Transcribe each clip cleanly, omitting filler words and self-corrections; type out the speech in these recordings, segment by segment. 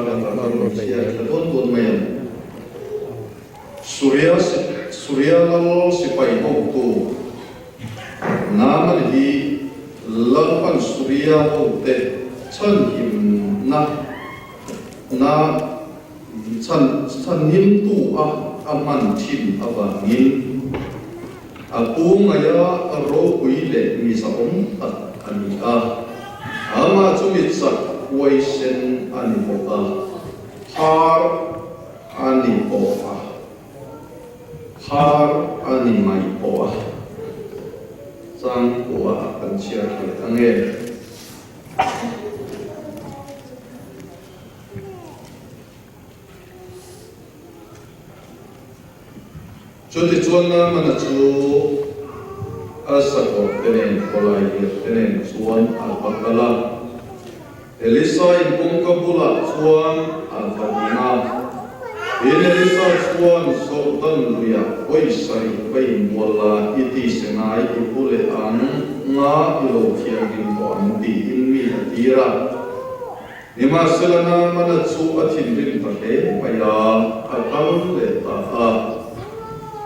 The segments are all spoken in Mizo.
Kar lakah kan inchhiar thla dawn dawn mai ang. Suria Suria lal sipai hotu Naaman hi Lalpan Suria hote chhanhimna na chhan chhanhimtu a a hman thin avangin a pu ngaia ropui leh mizahawm tak a ni a. Amah chu mi chak huaisen a ni bawk a, phar A ni pawh a, phar a ni mai pawh a, changkua kan chhiar thla leh ang e. Chutichuan Naamana chu a sakawr te nen khawlai lian te nen chuan a va kal a. Elisa in kawngka bulah chuan a va ding a. Tin Elisa chuan Jordan luiah pawisa i va inbual la, i tise ngai i pu leh ang nga i lo thianghlim tawh ang tiin mi a tir a. Nimahsela Naamana chu a thinrim ta hle mai a, a kal leh ta a.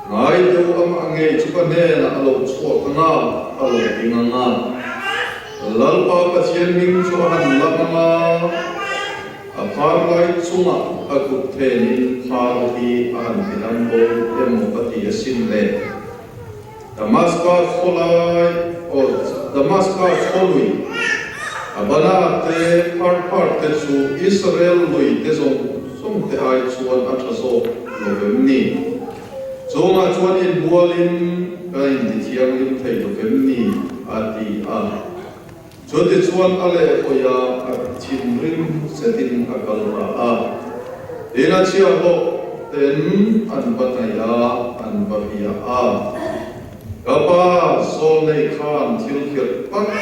Ngai deuh amah ngei chu ka hnenah a lo chhuak ang a, a lo ding ang a. Lalpa Pathian hming chu a han lam ang a, a phar lai chungah a kut thenin phar hi a han ti dam dawn emaw ka ti asin le. Damaska khawlai, aw, Damaska khawlui, Abana te, Pharpar te chu Israel lui te zawng zawng te ai chuan a tha zawk lo vem ni? Chungah chuan inbualin ka intithianghlim thei lo vem ni? a ti a. Chutichuan a lehhawi a, a thinrim zetin a kal ta a. Tin a chhiahhlawh ten an va hnaih a, an va bia a. Ka pa Zawlnei khan thil khirh tak,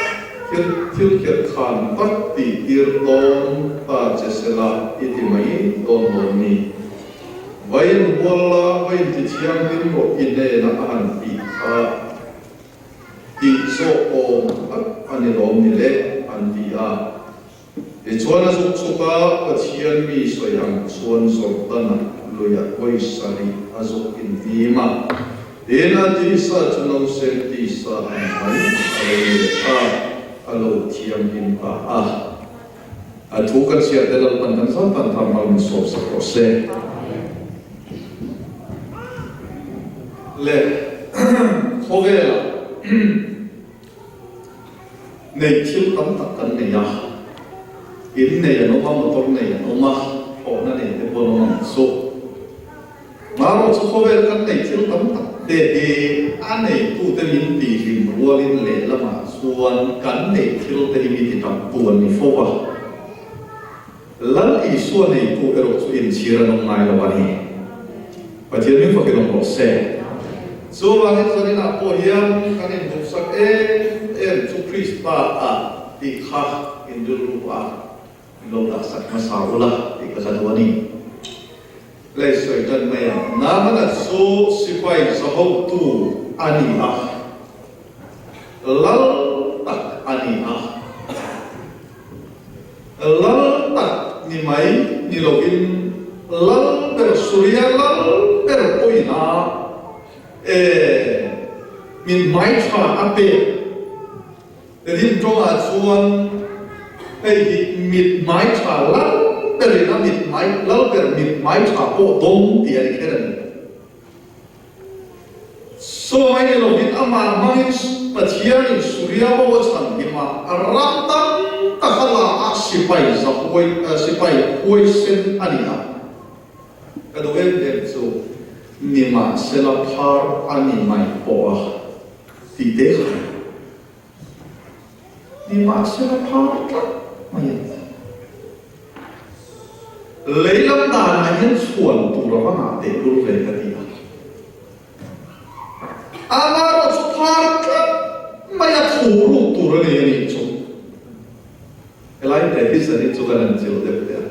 thil thil khirh khan tak tih tir dawn ta che sela i ti mai dawn dawn ni. Va inbual la, va intithianghlim rawh i hnenah a han tih kha. Tih zawh awm tak a ni lawm ni le, an ti a. Tichuan a zuk chhuk a, Pathian mi sawi ang chuan Jordan-a luiah pawisa rih a zuk inhnim a. Tin, a tisa chu nausen tisa ang mai a lo ni leh a, a lo thianghlim ta a. A thu kan chhiar te Lalpan kan zat tan tham mal min sawm sak rawh se. Le khawvelah nei thil tam tak kan nei a, in nei an awm a, motor nei an awm a, thlawhna nei te pawh an awm ang chu. Marawh chu khawvel kan nei thil tam tak te hi a neitute min tihlim rualin lehlamah chuan kan neih thil te hi mi ti tam tu an ni fo a. Lal Isua neitu erawh chu inchhir an awm ngai lo a ni. Pathian min fakin awm rawh se. Chuvangin zaninah pawh hian kan induhsak em em chu Krista ah tih kha inrilru a lo dahsak hmasa ula tih ka hla duh a ni. Lei sawi tan mai a, Naamana chu sipai zahotu a ni a, lal tak a ni a. Lal tak ni mai ni lovin lal ber Suria lal ber pawhin a e min hmai tha a pek. Rin tawngah chuan hei hi mit hmai tha lal berin a mit hmai lal ber mit hmai tha pawh dawng tih a ni kher a ni. Saw mai ni lovin amah hmangin Pathianin Suria ho a chhan him a, ram tam tak a la a sipai za huai sipai huaisen a ni a. Ka duh em em chu nimahsela phar a ni mai pawh a tih te kha. Nimahsela phar tlat mai a ni. Lei lam danah hian chhuan tur a va ngah teh lul ve ka ti a. Amaherawh chu phar tlat mai a thu ruk tur a nei a nih chu. Helai te hi zanin chu kan han chil deuh teh a.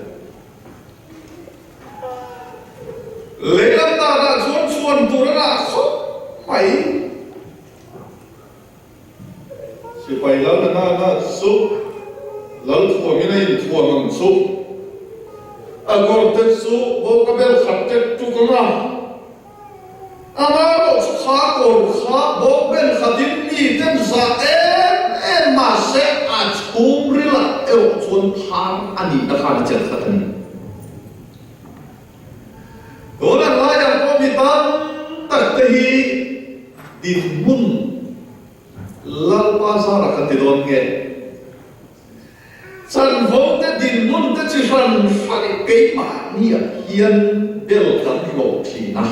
Lei lam danah chuan chhuan tur a ngah khawp mai. Sipai lal na na na chu lal thuamin a inthuam ang chu. A kawr te chu bawka bel khat tek tuk ang a, amaherawh chu kha kawr kha bawk bel khatin mi ten zah em em mahse a chhungril ah erawh chuan phar a nihna khan a chelh tlat a ni. Tuna laiah pawh mi tam tak te hi dinhmun Lalpa zara kan ti dawn nge? Chanvo te dinhmun te chi hran hran in keimahniah hian bel kan hlawh thin a.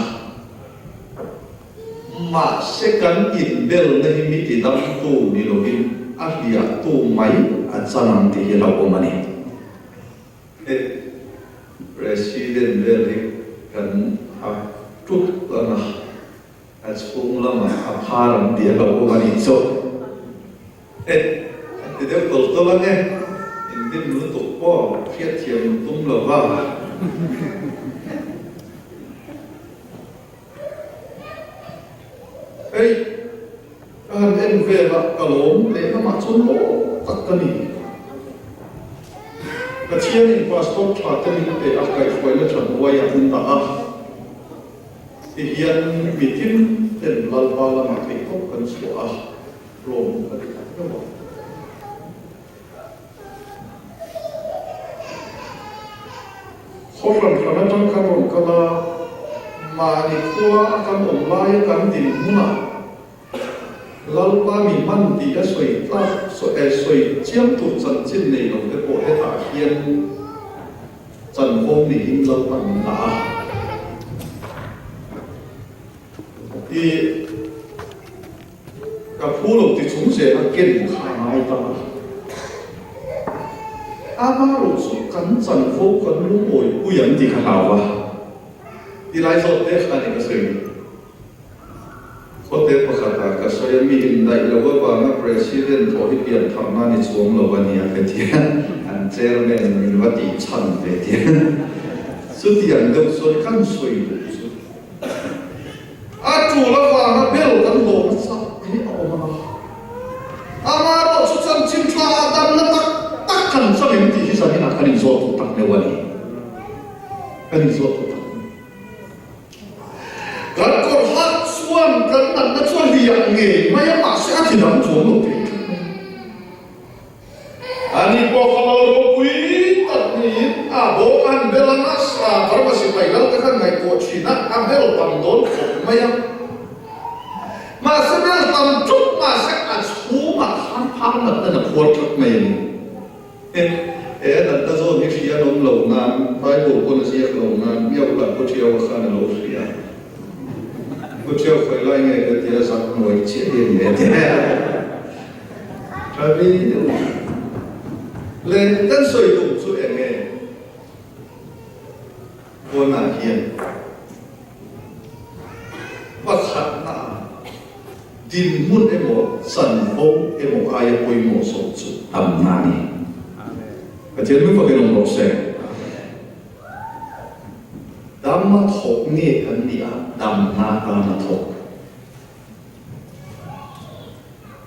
Mahse kan inbelna hi mi tidamtu ni lovin a hliahtu mai a chan ang tih hi a hlauhawm a ni. He President vel hi kan ha ṭut ang a. A chhung lamah a phar ang tih a hlauhawm a nih chu. E, a ti deuh tawlh tawlh ang e, indim lutuk pawh hriatthiam tum lo va. Hei, ka han en vel a, ka lawm lehlamah chuan lawm tak ka ni. Pathianin pastor tha te min pe a, kaihhruaina tha hnuaiah min dah a. Ti hian mitin ten Lalpa lamah theihtawp kan chhuah a, rawm ka ti tak deuh a. Khaw hran hran atang kan rawn kal a, mahni khua a kan awm laia kan din hmunah Lalpa mi hman tih a sawi tlak sawi chiam tur chanchin nei lo te pawh hetah hian Chanvo niin Lalpan min dah a. I ka phu lo ti chung zela ken kha a ngai ta a. Amaherawh chu kan chanvo kan lungawi pui ang tih ka hlau a. Ti lai zawt te kha a ni ka sawi ni. Khawte pakhatah ka sawi a, mi indaih lo avanga President pawh hi pian tharna ni chuang lo a nia ka ti a, an Chairman min va tih chhan ve ti a, chutiang deuh chuan kan sawi duh chu a tul avanga bel kan hlawh nasa hi a awm ang a, amaherawh chu chanchin tha a damna tak tak kan chang em tih hi zaninah kan inzawt duh tak deuh a ni, kan inzawt duh tak deuh. Kan kawr hak chuan kan natna chu a hliah ngei mai a, mahse a thi dang chuang lo thei tlat mai. Ani pawh kha lo ropui tak niin a bawng an bel a nasa, Burma sipai lal te khan ngaihtuah thin a, a bel tam dawn khawp mai a. Mahse bel tam ṭup mahse a chhungah khan phar natna in a phuar tlat mai a ni. He natna zawn hi hria an awm lo nan, Bible pawn a ziak lo nan, miau lah Kawṭhiaua khan a lo hria. Kawṭhiau khawi lai nge ka tia zak hnuai chiah hi a ni e tia. Ṭha viau. Le kan sawi tum chu eng nge? Pawnah hian pakhatna dinhmun emaw chanvo emaw aia pawimawh zawk chu tamna a ni. Pathian hming fakin awm rawh se. Dam a thawk nge kan nih a, damna tan a thawk.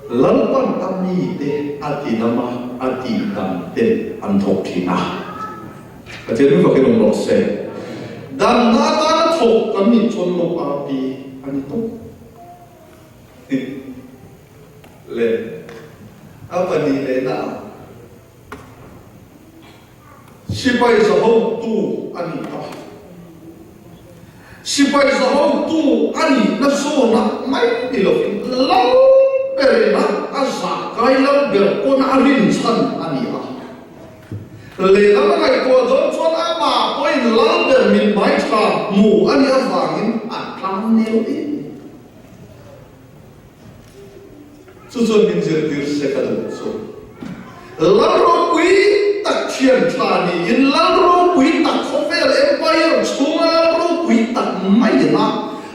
Lalpan a mite a tidam a, a tihdam ten an thawk thin a. Pathian hming fakin awm rawh se. Damna atana thawk kan nih chuan lo api a ni tawp. Le a pahnih lehna ah Sipai zahotu a ni ta. Sipai zahotu a nihna zawnah mai ni lovin lal berina a zah kai lal ber pawn a rinchhan a ni a. Lehlam a ngaihtuah dawn chuan amah pawhin lal ber min hmai tha hmu a nih avangin a tlang nel em em. Chu chuan min zirtir se ka duh chu. Lal ropui tak thian tha niin lal ropui tak khawvel empire chhunga lal ropui tak maiin a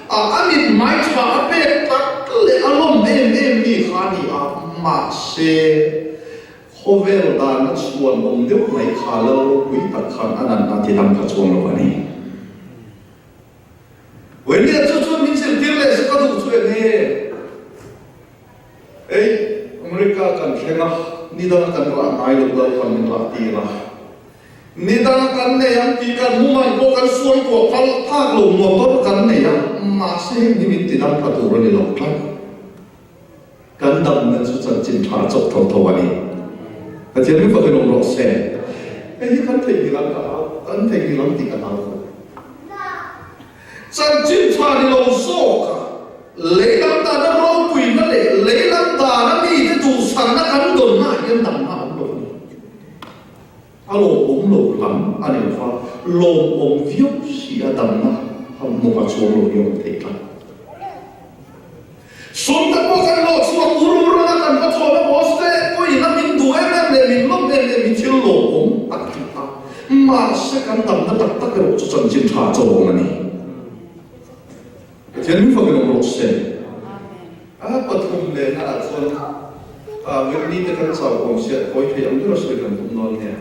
a mithmai tha a pek tak leh a lawm em em mi kha a ni a, mahse khawvel dana chhuan awm deuh mai kha lal ropui tak khan a natna ti dang kha chuang lo a ni. Wenia chu chuan min zirtir leh se ka duh chu eng nge? Ei, America kan thleng a, nidang kan rah ngai lo dau khan min rah tir a. Ni dang kan nei ang tih kan hmuman pawh kan suai tuah phal phak lo motor kan nei a, mahse heng hi min ti dam pha tur a ni lo tlat. Kan damna chu chanchin tha chawp tho tho a ni. Pathian min fakin awm rawh se. Hei hi kan theihnghilh ang ka hlau, kan theihnghilh ang tih ka hlau khawp. Chanchin tha ni lo zawk a, lei lam dana ropuina leh lei lam dana mite duhsakna kan dawnnaah hian damna a awm lo a ni. A lawmawm lo lam a ni lo va, lawmawm viau si a damna a hmuh a chuang lo hi a awm thei tlat. Sum te pawh kan lawh chhuak ur ur a, kan va chhawn a boss te pawhin a min duh em em leh min lawm em em hi thil lawmawm tak a ni a, mahse kan damna tak tak erawh chu chanchin tha chawm a ni. Pathian min fakin awm rawh se. A pathum lehna ah chuan Whitney te kan chau awm sia kawi thei ang ber a sawi kan tum dawn nia.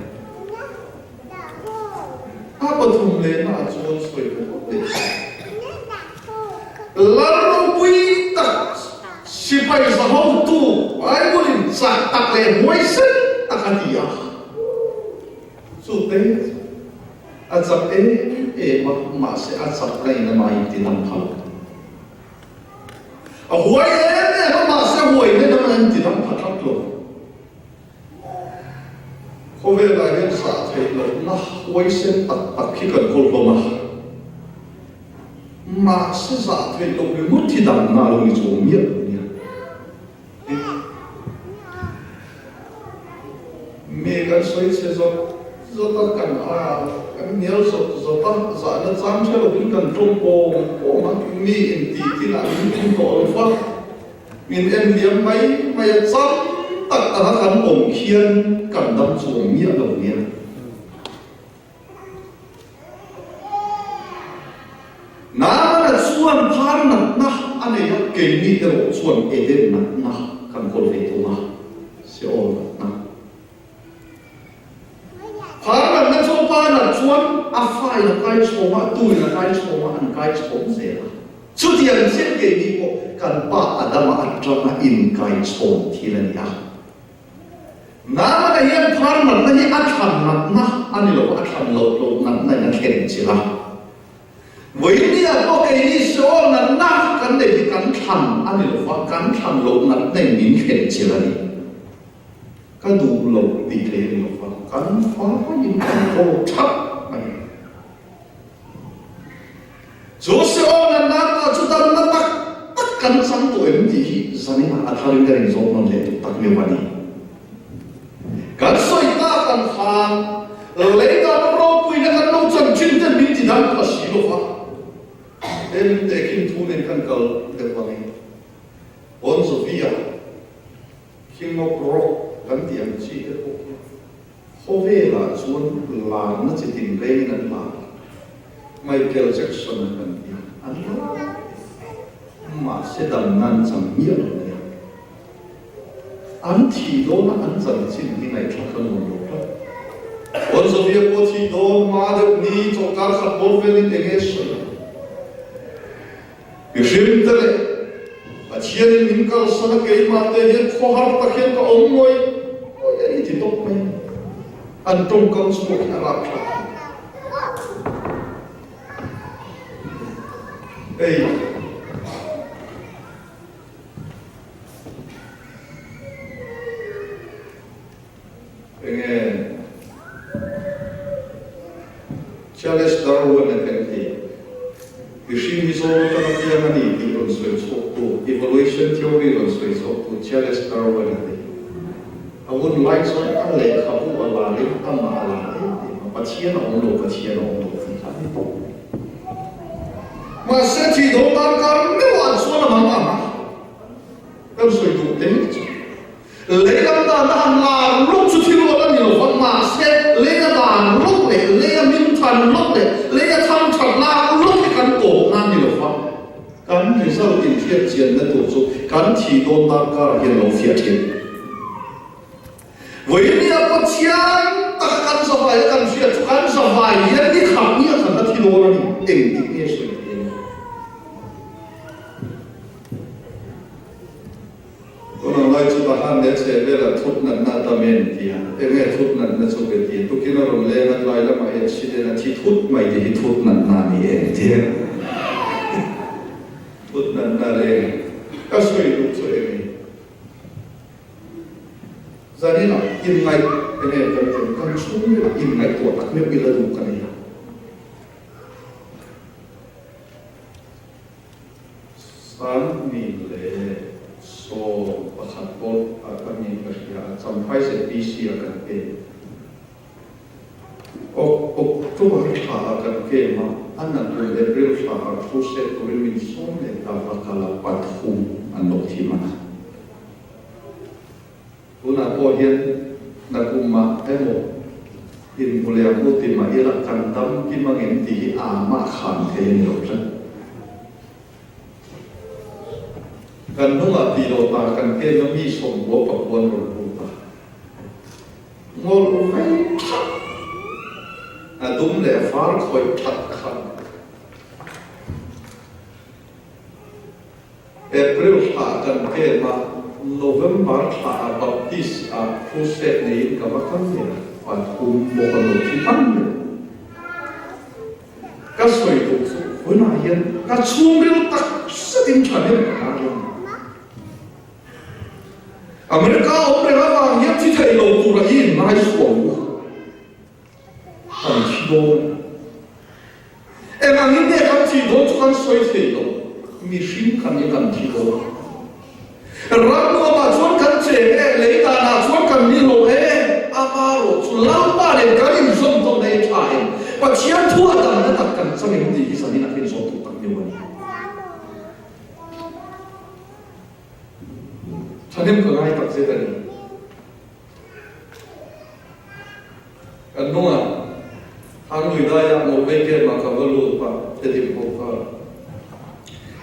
A pathum lehna ah chuan sawi ka tum leh si. Lal ropui tak sipai za hotu Bible in chak tak leh huaisen tak a ti a. Chu te A chak em em a, mahse a chak na in amah in ti dam phal. A huai em em a, mahse huai nen amah in ti dam pha tlat lo. Khawvelah hian zah theih lohna huaisen tak tak hi kan kawl hlawm a, mahse zah theih loh ringawt hi damna a lo ni chuang miah lo nia. Mi kan sawi chhe zawt zawt a, kan a kan hnial zawt zawt a, zahna chang hre lovin kan tawng pawm pawm a, mi intih thinah min tum tawh lo va, min en liam mai mai a, chang tak anga kan awm khian kan dam chuang miah lo nia. Nana chuan phar natna a nei a, keini erawh chuan Eden natna kan kawl ve thung a, Seol natna. Phar natna chu pa nat chuan a fa in a kai chhawm a, tu in a kai chhawm a, an kai chhawm zel a. Chutiang chiah keini pawh kan pa Adama atanga inkai chhawm thil a ni a. Nangmah hian phar natna hi a thlan natna a ni lo, a thlan loh loh natna in a thlen chilh a. Vawinia pawh keini saw natna kan nei hi kan thlan a ni lo va, kan thlan loh natna in min thlen chilh a ni. Ka duh lo tih thei a ni lo va, kan faiin kan kawl thap mai. Chu Seol natna pawh chu damna tak tak kan chang tawh em tih hi zaninah a tharin ka rinzawm nawn leh tuk tak meuh a ni. Kan sawi tak ang khan lei dana ropuina kan lo chan thin ten min ti dang pha si lo va, he min tehkhin thu nen kan kal deuh ang e. Bon Jovi-a King of Rock kan tih ang chi te pawh hi Khawvelah chuan larna chi tin rengin an lar. Michael Jackson a kan ti a, an lar em. Mahse damna an chang miah lo nia. An thih dawna an chanchin hi ngaihthlak a nuam lo tlat. Bon Jovi-a pawh thih dawn hma deuh ni chawlhkar khat bawr velin eng nge sawi ang? Mihring te leh Pathianin min kalsan a keimah te hian khawhar tak hian ka awm ngawih ngawih a ni ti tawp mai. An tawngkam chhuak hi a rap thlak thei. Hei enge Charles Darwin a kan tih mihring hi zawng atanga piang a ni tih rawn sawi chhuaktu, evolution theory rawn sawi chhuaktu Charles Darwin a ti. A hun lai chuan a lehkhabu a larin amah a lar em em a, Pathian a awm lo, Pathian a awm lo tih kha a ni tawp. Mahse thih dawn darkar meuhah chuan a mang ang a, kan sawi duh te chu. Lei lam dan a han lar lawk chu thil rual a ni lo va, mahse lei a dan lawk leh lei a min than lawk leh lei a tham that lak lawk hi kan tawp na a ni lo va. Kan result inhriat chianna tur chu kan thih dawn darkar ah hian lo fiah thin. Vawinia Pathian taka kan zavai a kan hriat chu kan zavai hian ni khat ni a khat a thi dawn a ni, engtik nge sawi thei a ni. Tunah lai chu Tahan leh chheh velah thut natna a tam em tia, enge thut natna chu ka ti. Tukin a rawn leng a tlai lamah. Accident a thi thut mai te hi thut natna a ni em tia thut natna reng ka sawi duh chu eng i zaninah inngaih enge kan tum kan chhungrilah inngaihtuah tak meuh ila duh ka nei a. Sanghnih leh 11 pawh a ka ni ka hria a, Champhai ZPC a kan pek. October thla ah kan kem a, a natul April thla ah thu set turin min sawm leh ta va kal a, pathum an lo thi hman a. Tunah pawh hian nakumah emaw inhmu leh ang u ti mah ila kan dam kim angem tih hi amah khan thei a ni lo tlat. Kan hnungah tih loh ta kan kenna mi sawmkua pakuan rawn lut a, ngawlh vei that a dum leh var khawih that khan April thla kan kem a, November thla ah Baptist ah crusade neiin ka va kal leh a, pathum bawk a lo thi hman leh. Ka sawi duh chu hunah hian ka chhungril tak zetin thahnem ka ngai a ni. America awm reng avang hian thi thei lo tura hi inngai sual u. Kan thi dawn a ni. Eng angin nge kan thi dawn chu kan sawi thei lo. Mihring kan hi kan thi dawn. Ram nuamah chuan kan cheng e, lei danah chuan kan ni lo e. Amarawh chu Lalpa nen kan inzawm dawn a tha em? Pathian thu a damna tak kan chang em tih hi zanin a khin zawm duh tak deuh a ni. Thahnem ka ngai takzet a ni. Kan hnungah Hanglui daiah Mawlvei Camp ah ka va lut a, Tedim pawh kha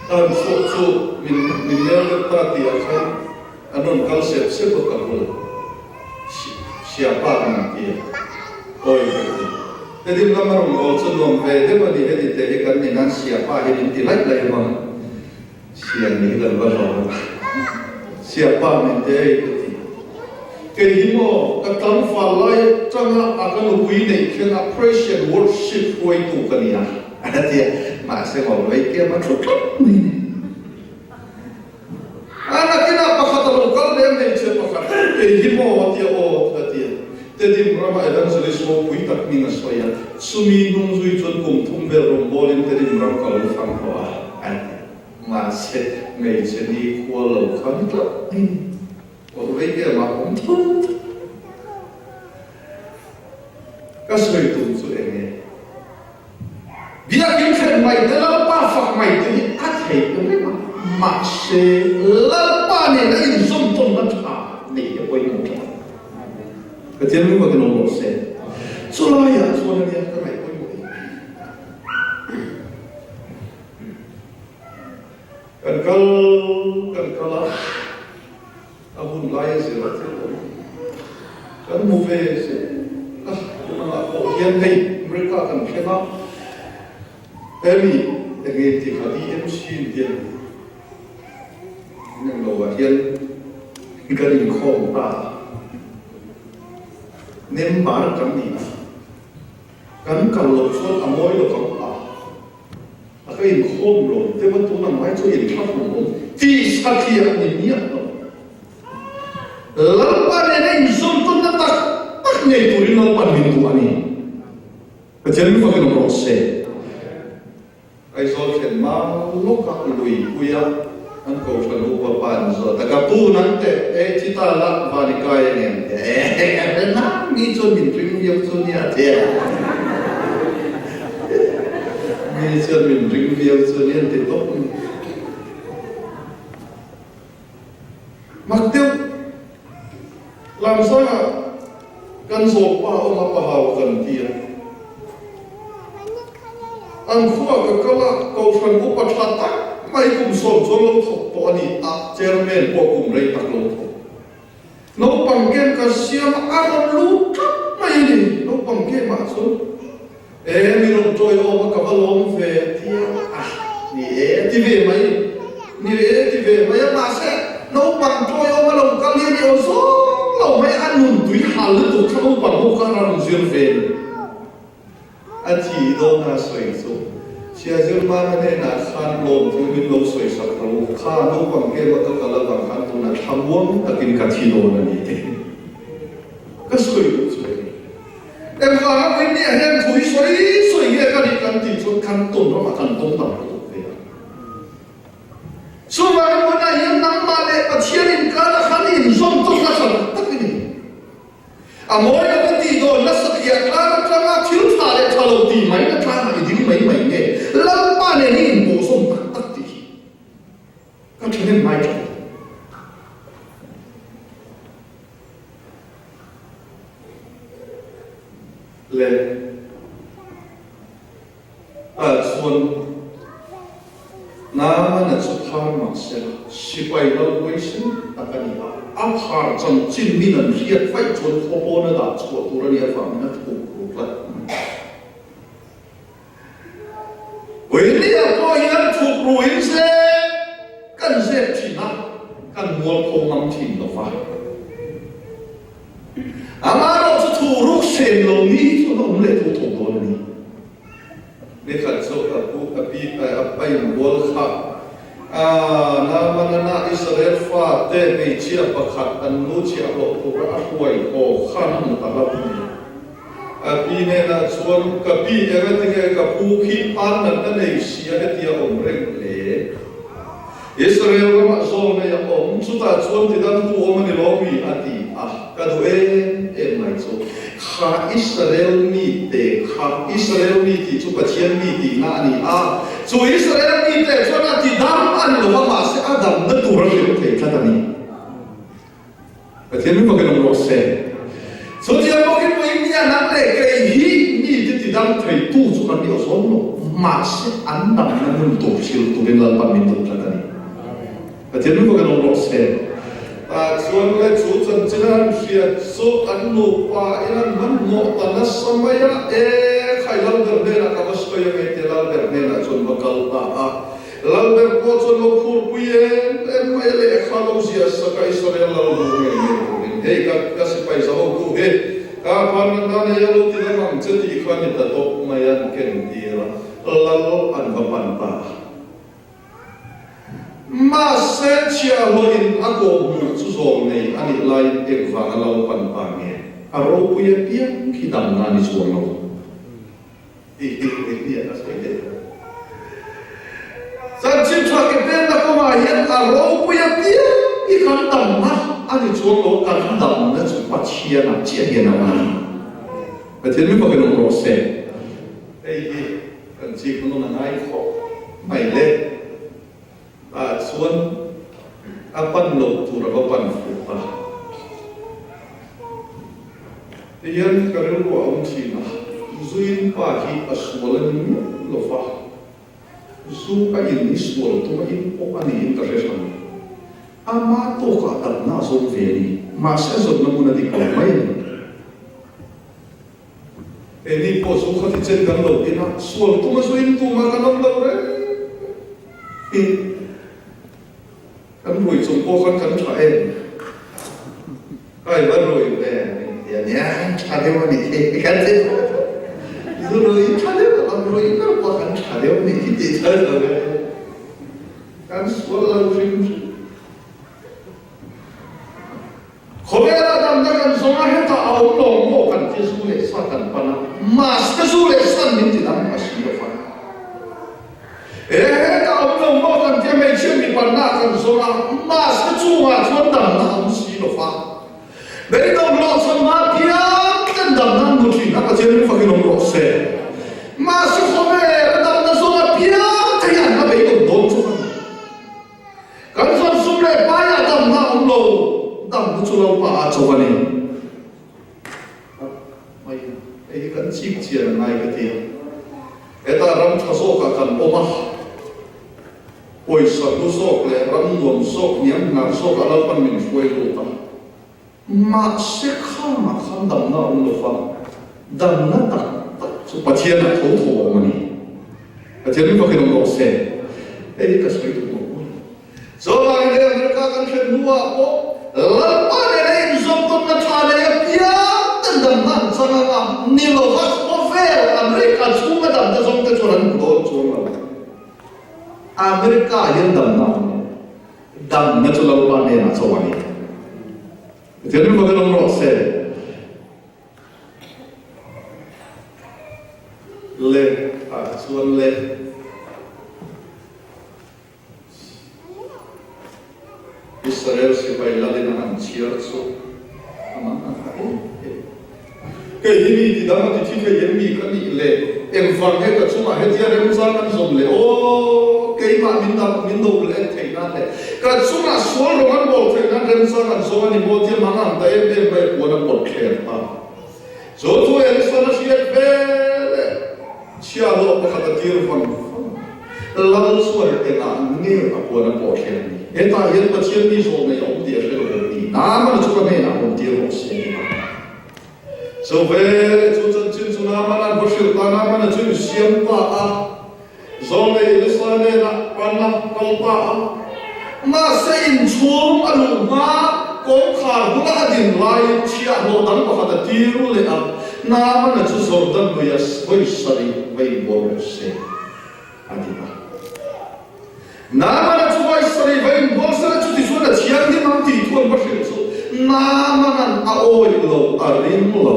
kan chhuak chu min min nel deuh ta tih ah khan an rawn kal sep sep a ka bul Siapa min ti a, awi ka ti. Tedim lama rawn kawl chu nuam ve deuh a ni, heti te hi kan ni nan Siapa hi min ti laih laih vang. Siam ni hi kan va hlawm a, Siapa min te ei ka ti. Kei hi maw ka tam fal lai atanga a ka nupui neih khian a praise and worship hruaitu ka ni a, a ti a, mahse maw vei kem a thu tlat mai ni. A nakinah pakhat a lo kal leh a hmeichhe pakhat, kei hi maw a ti a, aw ka ti a. Tedim rama evangelist ropui tak hming a sawi a, chumi hnung zui chuan kum thum vel rawngbawlin Tedim ram ka lo fang tawh a, a ti. Mahse, hmeichhe ni khua lo kha ni tlat mai ni. Awrh vei vel ah awm tho tho. Ka sawi tum chu eng nge? Biakin thlen mai te, Lalpa fak mai te hi a theih reng a, mahse Lalpa nen a inzawm tawnna tha neih hi a pawimawh tlat a. Pathian lung takin awm rawh se. Chulaiah chuan ania ka ngaih pawimawh em em. Kan kal kan kal a, a hun lai a zir a thil awm kan hmu ve zel a, tunangah pawh hian hei America kan thleng a, hemi enge tih kha DMC in hian in englo ah hian kan inkhawm ta a, member kan ni a, kan kal loh chuan a mawi lo ang a. A ka inkhawm lo deuh a, tun ang lai chu inthlahrung awm tih satliah ni miah lo. Lalpa nena inzawm tawnna tak tak nei turin Lalpa'n min duh a ni. Pathian min fakin awm rawh se. Aizawl thlen hma lawkah lui puia an kohhran upa pa an zawt a, ka pu nang teh e thi ta la van i kai ang em? E nang mi chuan min ring viau chu nia tia. Mi chuan min ring viau chu nia an ti tawp mai. Mak deuh lamsangah kan zawk pa awm a pahau kan ti a. An khua ka kal a, Kohhran upa tha tak mai kum sawm chuan lo thawk tawh a ni a, Chairman pawh kum rei tak lo thawk. Naupang game ka siam a, a rawn lut tlat mai a ni. Naupang game ah chuan e mi rawn tawi awm a, ka va lawm ve a ti a, ah ni e a ti ve mai, ni e a ti ve mai a, mahse naupang tawi awm a lo kal hi a ni aw zawng lo mai, a nun tui hal lutuk kha naupang ho khan a rawn zir ve a ni. A thi dawn a sawi chu. Chhia Zirmana hnenah khan lawmthu min lo sawi sak ro. Kha naupang kem a ka kal avang khan tunah thlamuang takin ka thi dawn a ni tih ka sawi duh chu a ni. Engvanga Puinia hian thu hi sawi sawi nge ka nih kan tih chuan kan tawn ramah kan tawng tam lutuk ve a. Chuvangin hmunah hian nangmah leh Pathian inkar khan inzawm tawk nasa tak tak i ni. A mawi lo ka tih dawn nasa thiah tlang atanga thil tha leh tha lo tih mai na tlangah i ding mai mai nge Lalpa nen i inpawhzawm tak tak tih hi ka thahnem ngai tha lo. Le ah chuan Naamana chu phar mah sela, sipai lo huaisen tak a ni a, a phar chanchin min an hriat vaih chuan khaw pawn a dah chhuah tur a nih avangin a thuk ru tlat. Puilia pawh hian thuk ruin se kan zep thin a, kan mualpho ngam thin lo va. Amaherawh chu thu ruk sem lo mi hi chuan a awm leh tho tho dawn a ni. Nikhat chu a pu a pi a pain bual kha a Naamanana Israel fate hmeichhia pakhat an nu chhiahhlawh tura a hruai haw khan a hmu ta hlauh mai. A pi hnenah chuan, Ka pi engatinge ka pu khi phan natna nei sia hetia awm reng hle? Israel ramah zawl nei a awm, chutah chuan tidangtu awm a ni lo mi? a ti a. Ka duh em em mai chu, kha Israel mite kha, Israel mi tih chu Pathian mi tihna a ni a, chu Israel mite chuan a tidam a ni lo va, mahse a damna tur a hrilh thei tlat a ni. Pathian mi fakin awm rawh se. Chutiang bawkin Puimia nang leh kei hi mite tidam theitu chu kan ni awzawm lo, mahse an damna hmun tur hrilh turin Lalpan min duh tlat a ni. Pathian mi fakin awm rawh se. Tah chuan le chu chanchin a han hriat chu an nupa in an hmanhmawh ta nasa mai a, E khai Lalber hnenah ka va sawi ang e tia Lalber hnenah chuan va kal ta a. Lalber pawh chuan lo phurpui em em mai a lehkha lo ziah sak a, Israel lal hmu ngei ngei turin hei ka ka sipai za hotu hi ka phan na na nei a lo ti dam ang che tih kha ni ta tawp mai an ken tir a, lal an va pan ta a. Mahse chhiahhlawhin a kawhhmuh chu zawng nei a nih laiin engvanga lal pan ta nge a ropui apiang khi damna ni chuang lo. Tih hi ui a sawi leh ta. Chanchin tha ke penna kawngah hian a ropui a piang hi kan damna a ni chuang lo, kan damna chu Pathianah chiah hian a awm a ni. Pathian mi fakin awm rawh se. Hei hi kan chik hnawn a ngai khawp mai le. Tah chuan a pan loh tur a va pan fuh a. Tihian ka rilru a awm thin a, Zuin pa hi a sual a ni miah lo va, zu a in hi sual tum a in pawh a niin ka hre hrang. Ama tawkah damna a zawm ve a ni, mahse a zawnna hmun a dik lo mai a ni. Keini pawh chu khati chen kan lo in a, sual tum a zuin tumah kan awm lo reng hi. Kan rui chung pawh khan kan tha em? Kai va rui ve min ti a nia, tha deuh a nih hi kan ti tho tho. Zu rui tha deuh a, rui ber pawh kan tha deuh a nih hi tih tho tho ve. Kan sual lo hrim hrim. Khawvela damna kan zawng a, hetah a awm lo maw kan ti zu leh sa kan pan a, mahse zu leh san min ti dam a si lo va. E hetah a awm lo maw kan ti a, hmeichhia mipanna kan zawng a, mahse chungah chuan damna a awm si lo va. Beidawng loh chuan mah piang ten damna an hmu thin a, Pathian min fakin awm rawh se. Mahse khawvela damna zawng a piang te hi an la beidawng dawn chu a ni. Kan zawn sum leh paiah damna a awm lo, damna chu lo pa a cho a ni. Mai a, hei hi kan chik chian a ngai ka ti a. Hetah ram tha zawkah kan awm a, pawisa hlu zawk leh ram nuam zawk, hniam hnar zawkah Lalpan min hruai lut a. Mahse khamah khan damna a awm lo va, damna tak tak chu Pathianah tho tho a awm a ni. Pathian mi fakin awm rawh se. Hei hi ka sawi duh lo mai. Chuvangin he America kan thlen hnuah pawh Lalpa nena inzawm tawnna tha nei apiang ten damna an chang anga ni lova khawvel. Khawvel America chhunga damna zawng te chuan an hmu dawn chuang lo. America hian damna a awm lo. Damna chu Lalpa hnenah chaw a ni. Pathian ring fakin awm rawh se. Le ah chuan le. Israel sipai lalin a han chhiar chu amah a tha em em. Kei hi mi ti dang a ti thi thei em mi ka nih le engvang nge ka chungah hetia remchang an zawm le aw keimah min dang min do leh en theih nan le ka chungah sual rawng an bawl theih nan remchang an zawm a ni maw tia mang ang ta em em mai puan a pawt thler ta. Chu thu Elison a hriat vel e. Chhiahhlawh pakhat a tir vang vang. Lal chuan engah nge a puan a pawh thlen ni? Hetah hian Pathian mi zawh nei a awm tih a hre lo em ni? Naamana chu ka hnenah awm tir rawh se a ti ta. Chu veleh chu chanchin chu Naamana'n va hrilh ta, Naamana chu insiam ta a, Zawlnei Elisa hnenah pan a kal ta a. Mahse inchhung a luh hma kawngkhar bula a din laiin chhiahhlawh dang pakhat a tir leh a, Naamana chu Jordan luia vawi sarih va inbual rawh se, a ti a. Naamana chu vawi sarih va inbual se la, chuti chuan a thianghlim ang tih thu an va hrilh chu Naamana'n a awih lo, a ring lo.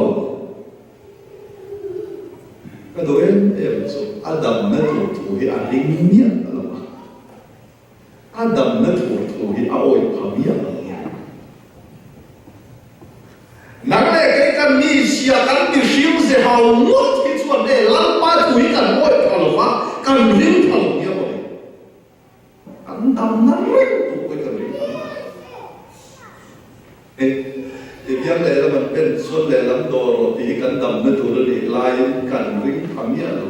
Ka duh em em chu a damna tur thu hi a ring miah lo a. A damna tur thu hi a awih pha miah lo nia. Nang leh kei kan mi sia kan mihring ze hau ngawt hi chuan e Lalpa thu hi kan awih pha lo va, kan ring pha lo nia mawle. Kan damna reng tur pawh hi kan ring pha lo. Ti biang lehlam an pen chuan lehlam dawr rawh tih hi kan damna tur a nih laiin kan ring pha miah lo.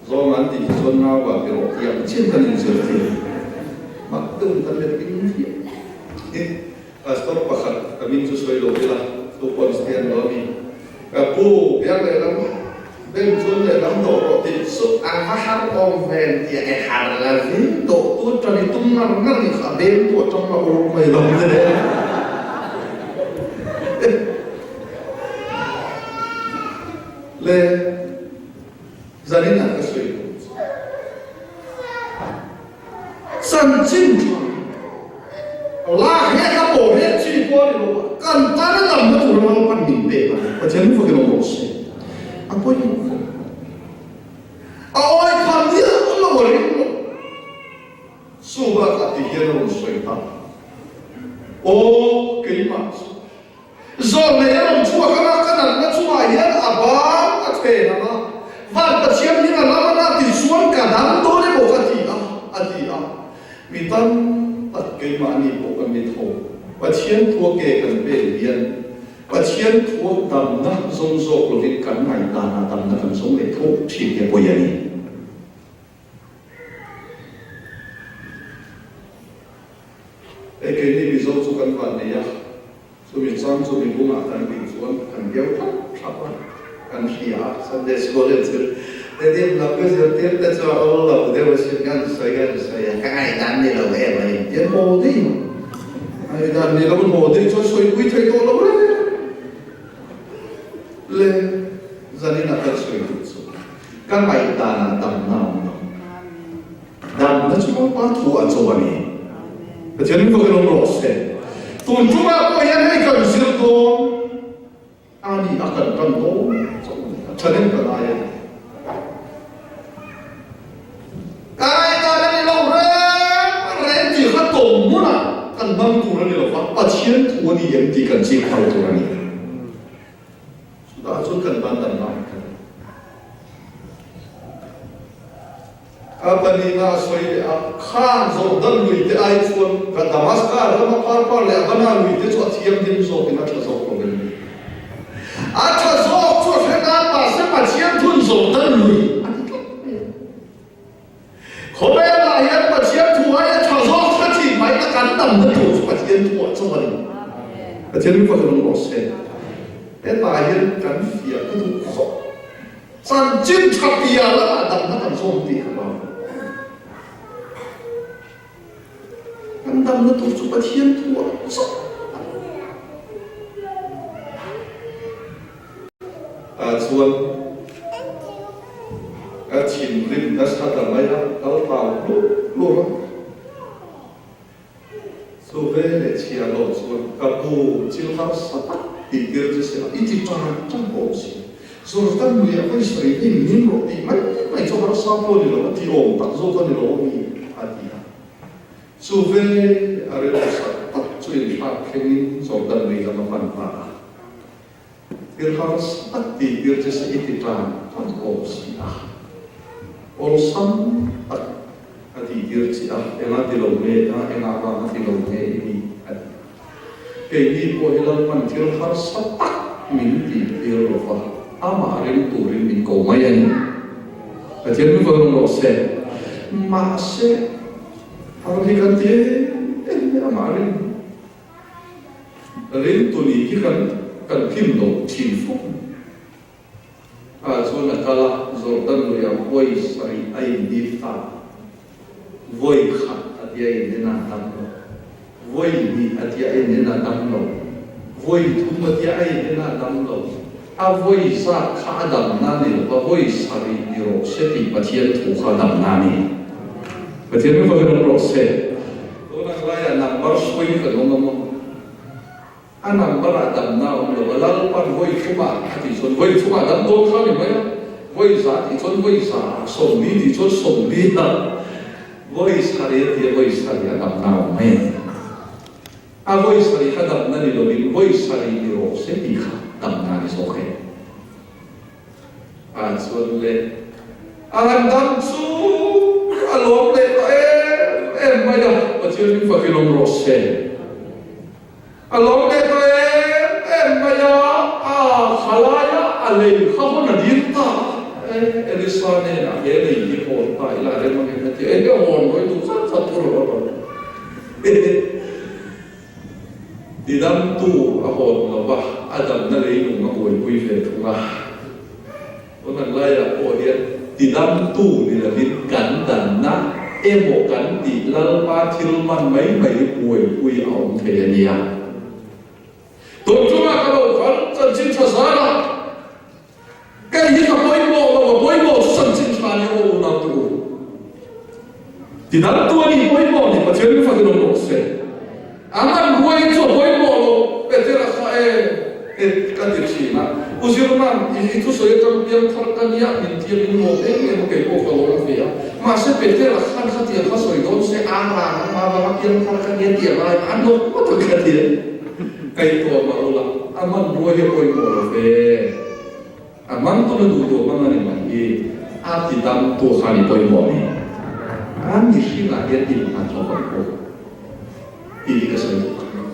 Zawng an tih hi chuan ngau ah ti rawh tih ang chian kan inzir thei. Mak deuh in kan let ding hliah. Tin, pastor pakhat ka min chu sawi lo ila, chu pawn stand lo a mi. Ka pu, biang lehlam pen chuan lehlam dawh rawh tih chu a va har awm ve an ti a, e har lovin dawh tu tan i tum ngar ngar ni kha a beng tu atang la ur mai lo le. Le zanin ah ka sawi tur chu chanchin tha la he ka pawh he chi pawh a ni lo a, kan tan a damna tur a Lalpan min pek a, Pathian fakin awm rawh se. A pawimawh khawp mai. A awi kha miah lo a ring lo. Chu bakah ti hian a rawn sawi ta. Aw keimah chu Zawh nei a rawn chhuak anga ka natna chungah hian a bang a then ang a, van Pathian hming a lam anga ti chuan ka dam dawn emaw ka ti a, a ti a. Mi tam tak keimahni pawh kan ni tho. Pathian thua ke kan pek hian Pathian thua damna zawng zawk lovin kan ngaihdanah damna kan zawng leh tho thin hi a pawi a ni. Hei keini Mizo chu kan van nei a, chumi chang chu mibungah kan tih chuan kan biau thlap thlap a, kan hria a, Sunday School en chu Tedim lam ka zirtir te chu a awl lo deuh asin kan sawi kan sawi a, ka ngaihdan ni lo em a inti a, haw daih ang, ngaihdan ni lo haw daih chuan sawipui thei tawh lo reng le zaninah kan sawi duh chu ka ngaihdanah damna a awm lo. Damna chu Lalpa thu a cho a ni. Pathian in fakin awm rawh se. Tun tumah pawh hian hei kan zir dawn a ni a, kan tan dawn chauh a ni a, thanem ka ngai a ni. Ka ngaihdan a ni lo reng reng tih kha tawng hmunah kan hmang tur a ni lo va, Pathian thu a ni em tih kan chik phal tur a ni. Chutah chuan kan tan damna a awm thei. A pahnihna a sawi leh a, Khan Jordan lui te ai chuan ka Damaska rama Parpar leh Abana lui te chu a thianghlim zawkin a tha zawk lo em ni? A tha zawk chu a hre nan mahse Pathian thun Jordan lui a ti tlat mai a. Khawvelah hian Pathian thu ai a tha zawk tha thin mai a kan damna tur chu Pathian thu ah chauh a ni. Pathian mi pakhat awm rawh se. Hetah hian kan fiah ka duh khawp. Chanchin tha piah lamah damna kan zawm tih ka hlau. Kan damna tur chu Pathian thu ah chauh a ni. Tah chuan. Ka thinrim nasa ta mai a, kal tau hlur hlur a. Chu ve leh chhia lo chuan ka pu thil harsa tak tih tir che se la, i ti tan tan awm si. Jordan lui a vawi sawi hei min rawh tih mai mai chu harsa pawh ni lo, a ti awm tak zawk a ni lo a mi, a ti a. Chu ve a rilru sak tak chu inthlak thlengin Jordan lui lam a pan ta a. Thil harsa tak tih tir che se i ti tan tan awm si a. Awlsam tak a tih tir che a, enga ti lo nge a, enga vang a ti lo nge i ni a ti a. Keini pawh hi Lalpan thil harsa tak min tih tir lo va, amah ring turin min ko mai a ni. Pathian min vawi rawng rawh se. Mahse, har hi kan ti em em mai amah ring. Ringtu nih hi kan kan phim lo thin fo. Ah chuan a kal a, Jordan luiah vawi sarih a indip ta. Vawi khat a tia in en a dam lo. Vawi hnih a tia in en a dam lo. Vawi thum a tia a in en a dam lo. A vawi zat kha a damna ni lo va, vawi sarih ni rawh se tih Pathian thu kha a damna a ni. Pathian mi vawi rawn rawh se. Tunah laiah number sawi kan awm a maw? A number ah damna a awm lo a, Lalpan vawi thumah a tih chuan vawi thumah dam dawn kha a ni mai a, vawi za tih chuan vawi za, 40 tih chuan 40 a, vawi sarih a ti a, vawi sarih a damna a awm mai a ni. A vawi sarih kha damna ni lovin vawi sarih ni rawh se tih kha damna a ni zawk e. Ah chuan le a han dam chu a lawm leh tawh em em mai a, Pathian min fakin awm rawh se. A lawm leh tawh em em mai a, a khalai a, a lei kha hawn a dil ta a, e Elisa hnenah he lei hi hawn ta ila a rem angem a ti a, enge hawn hawi duh zat zat tur a rawn Tidamtu a hawn lo va, a damna leilung a buaipui ve thung a. Tunang laiah pawh hian tidamtu ni lovin kan danna emaw kan tih Lalpa thil man mai mai hi buaipui a awm thei a nia. Tun chungah ka lo kal chanchin tha zar a, kei hi ka pawimawh lo, a pawimawh chu chanchin tha nia aw unau te u. Tidamtu a nih pawimawh ni, Pathian mi fakin awm rawh se. A man huai chu a pawimawh lo, Petera kha e, e ka ti thin a. U Zirman, i i thusawi atang piang thar ka nia, min tia min lawm em em a, kei pawh ka lawm ve a. Mahse Petera khan khatiang kha sawi dawn se, a rang a hma vanga piang thar ka nia tih a ngai a, a nawk ngawt ang ka ti a. Ngaihtuah mah ula, a man huai hi a pawimawh lo ve. A man tawna duh duh hmang a ni mai hi a ti dam tu kha ni pawimawh ni. A mihringah hian inhman lo ang u tih hi ka sawi duh tak mai.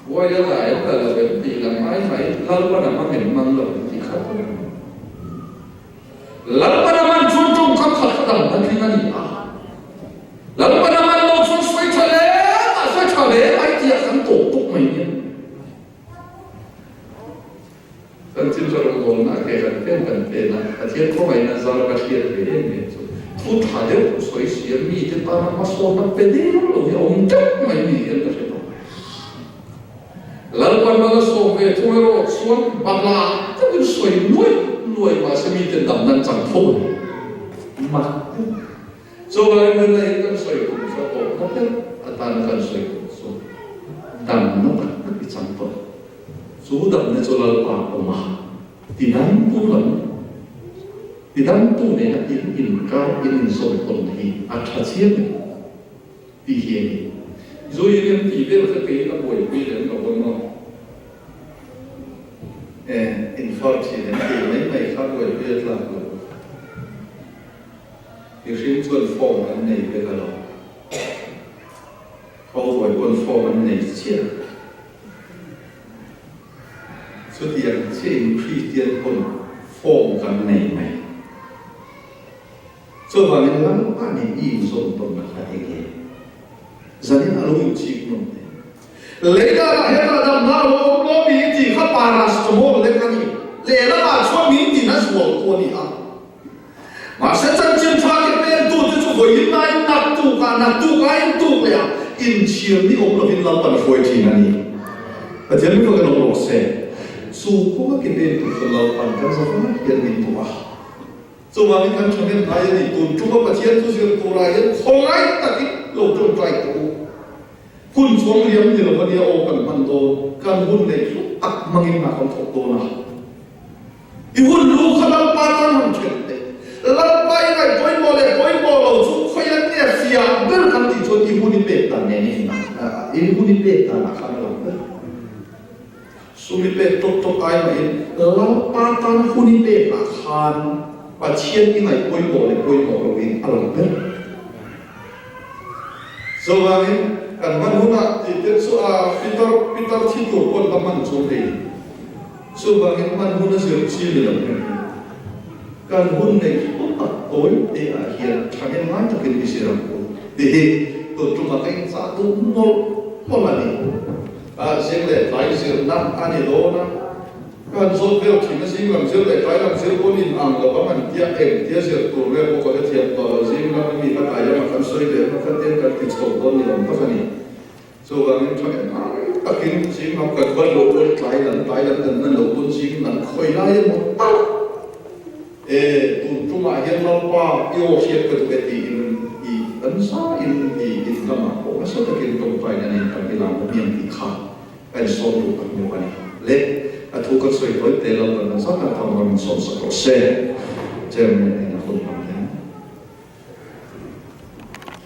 Buai a la em la lo em tih lam ai mai Lalpan a hmang em hmang lo em tih kha pawh. Lalpan a man chuan tawngkam khat kha dam na tling a ni a. Lalpan a man lo chuan sawi tha hle mah sawi tha hle mai tih ah kan tawp tawp mai nia. Kan thil ka rawn dawnna ke kan pen kan pen a, Pathian khawngaihna zar ka hriat ve em em chu thu tha deuh sawi siam mite tana hmasawnna pe der lo hi a awm teuh mai ni hian ka hre tawh. Lalpan mal a sawm ve thung erawh chuan bahla deuhin sawi nuai nuai mahse miten dam nan chang tho a ni. Mak deuh. Chuvangin nunna in kan sawi kum chu a tawpna ber atana kan sawi kum chu damna tak tak i chang tawh. Chu damna chu Lalpa awm a, tidamtu lam, tidamtu nena in inkar, in inzawm tawnna hi a tha chiang em tih hi a ni. Zu in em tih vel kha kei a buaipui lem lo ang maw? E, infar thin em tih mai mai kha buaipui a tlak lo. Mihring chuan form an nei vek a lo. Cowboy pawn form an nei chiah. Chutiang chiahin Kristian pawn form kan nei mai. Chuvangin Lalpa nen i inzawm tawnna kha enge? Zanin a lo inchik nawm teh. Leidarah hian a damna a lo awm lo mi tih kha paracetamol lek a ni. Lehlamah chuan min tin a zual tu a ni a. Mahse chanchin tha ke pentute chu vawiin aiin naktuk ah, naktuk aiin tuk leh ah inthiam ni awm lovin Lalpan a hruai thin a ni. Pathian mi fak in awm rawh se. Chu kawnga ke pen tur chuan Lalpan kan za vak hian min duh a. Chuvangin kan thahnem ngai a ni, tun tuma Pathian thu zir turah hian khawngaih takin lo tawngtai tawh u. Hun chuang liam ni lo ania aw kan hman dawn, kan hun neih hlu tak hmangin hna kan thawk dawn a. I hun lu kha Lalpa tan han then teh. Lalpa i ngaih pawimawh leh pawimawh lo chu khawiah nge fiah ber kan tih chuan i hun i pek dan nen i inang, i hun i pek danah khan a lang ber. Sum i pek tawk tawk ai mahin Lalpa tan hun i pek ah khan Pathian i ngaih pawimawh leh pawimawh loin a lang ber. Chuvangin kan hman hunah tih te chu a pitar pitar thi tur pawn la hman chu hei. Chuvangin hman hun a zir chi ni lo em hi. Kan hun neih hlu tak tawi te ah hian thahnem ngai takin i zir ang u tih hi tun tumah ka inchah duh mawlh mawlh a ni. A zing leh tlai zirna a ni dawn a, kan zawt vel thin a, zing lam zir leh tlai lam zir pawn in ang lo ang an tia, eng tia zir tur nge pawh ka hrethiam tawh lo, zing lam a mi kha tlai lama kan sawi leh hma kha tiang kan ti chho dawn ni awm tak a ni. Chuvangin tha leh ngai takin zing lam kan hman loh pawn tlai lam tlai lam kan hman loh pawn zing lam khawi lai emaw tak e tun tumah hian Lalpa i aw hriat ka duh e tiin i kan zaiin i in lamah pawh nasa takin tawngtaina nen kan i lam hmiang tih kha ka insawm duh tak meuh a ni. Le, a thu ka sawi tawi te Lalpa nan zat tak khan rawn insawm sak rawh se. Chairman hnenah.